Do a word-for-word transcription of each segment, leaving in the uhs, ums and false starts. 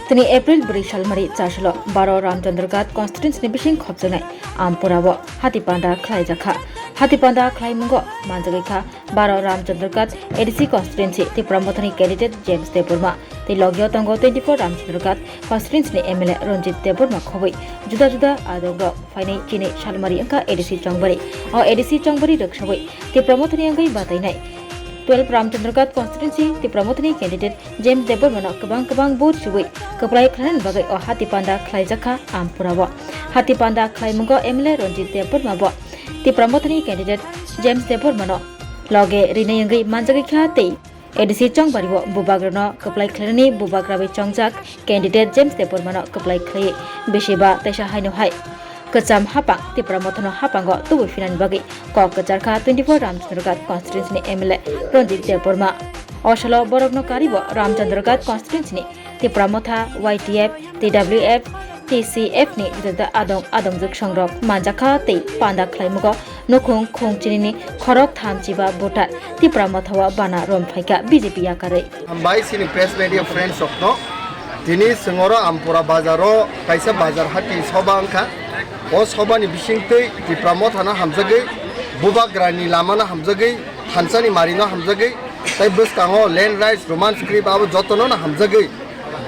Tini April bwrwi salmari chasalo baro Ramchandraghat constituency ni bising khopjaknai Ampura o hati panda khlaijakha. Hati panda khlaimungo manjagwi kha baro Ramchandraghat A D C constituency Tipra Mothani candidate James Debbarma tei logio tongo twenty four Ramchandraghat constituency ni M L A Ranjit Debbarma khobwi juda juda adongrok phainai chini salmari wngkha A D C Chongbari. O A D C Chongbari rwksawi Tipra Mothani wngwi batainai twelve Ramchandraghat constituency Tipra Mothani candidate James Debbarmano kwbang kwbang vote rwui kwplai khlainani bagwi o hati panda khlaijakha Ampura o. Hati panda khlaimungo M L A Ranjit Debbarma bo Tipra Mothani candidate James Debbarmano loge rinai wngwi manjagwi kha tei A D C Chongbari o bubagrano kwplai khlainani bubagra bai chongjak candidate James Debbarmano kwplai khlaiwi bisi ba teisa haino hai kwcham hapang Tipra Mothano hapango tubui phinani bagwi kok kwcharkha twenty four Ramchandraghat constituency ni M L A Ranjit Debbarma. O salo borokno karibo Ramchandraghat constituency ni Tipra Motha, Y T F, T W F, T C F ni juda juda adong adongjwk songrok manjakha tei panda khlaimugo nukhung khung chinini khorok tham chiba voter Tipra Motha o bana rom phaikha B J P yakarwi. Hambai chini press media friends rokno. Tini chwng oro Ampura bazar o kaisa bazar hati soba wngkha. O soba ni bisingtwi Tipra Motha no hamjagwi, bubagra ni lama no hamjagwi, thansa ni mari no hamjagwi, tei bwskango land rights, Roman script abo jotono no hamjagwi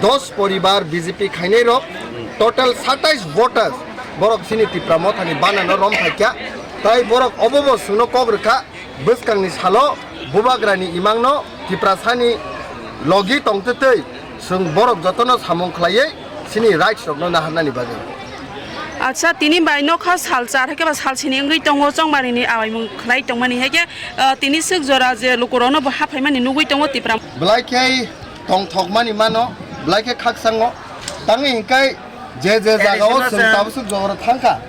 dos poribar B J P khainai rok total satais voters borok chini Tipra Motha ni bana no rom phaikha. Tei borok obo bo chwngno kok rwkha. Bwskangni salo bubagrani imangno Tiprasani logi tongtwtwi chwng borok jotono samung khlaiwi chini rights rokno naharnani bagwi. Acha, tini bai nokha sal char hai khe ba sal sini wngwi tongo, chongmarini awaimung khlai tongmani hai khe, ah, tini swk jora je lukurokno bo haphaimani nugwi tongo Tipra. Belai khe tongthokmani mano, belai khe khakchangno. Tangwi hinkhe je je jagao chwng tabuk swk jora thangkha.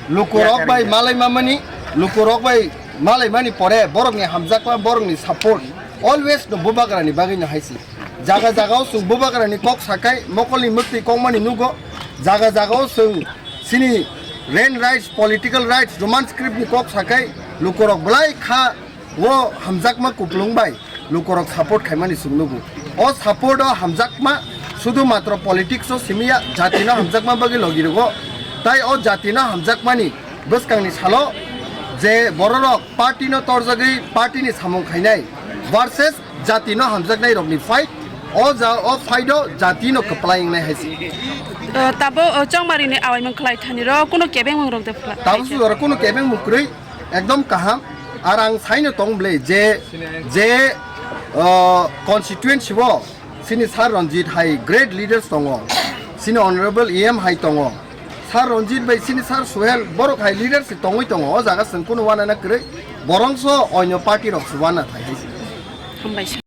Lukurok bai malai mamani, lukurok bai malai mani pore borokni hamjakma, borokni support always no bubagrani bagwi no hai se. Jaga jagao chwng bubagrani kok sakai mokolni mwktwi kongmani nugo. Jaga jagao chwng chini land rights, political rights, Roman script ni kok sakai lukurok belai kha. O hamjakma kupulung bai lukurok support khaimani chwng nugo. O support o hamjakma sudu matro politics o simiya, jatino hamjakma bagwi logi rwgo. Tai o jatino hamjakmani bwskangni salo je bororok party no torjagwi party ni samung khainai versus jatino hamjaknai rokni fight, o ja, o fight o jatino kwplai wngnai hai se. Eh, tabo, eh, chongmarini awaimung khlai thani rok kuno kebengmung rok de phla-, Tabo phai se jora kuno kebengmung kwrwi. Ekdom kaham. Ar ang saino tong ble je, je, uh, constituency o chini Sir Ranjit hai great leaders tongo. Chini honorable E M hai tongo. Sir Ranjit bai chini Sir Suhel borok hai leaders tongwi tongo. O jaga chwng kunu wana na kwrwi. Borongso oino party rok se wana thai hai se. Hambai sir.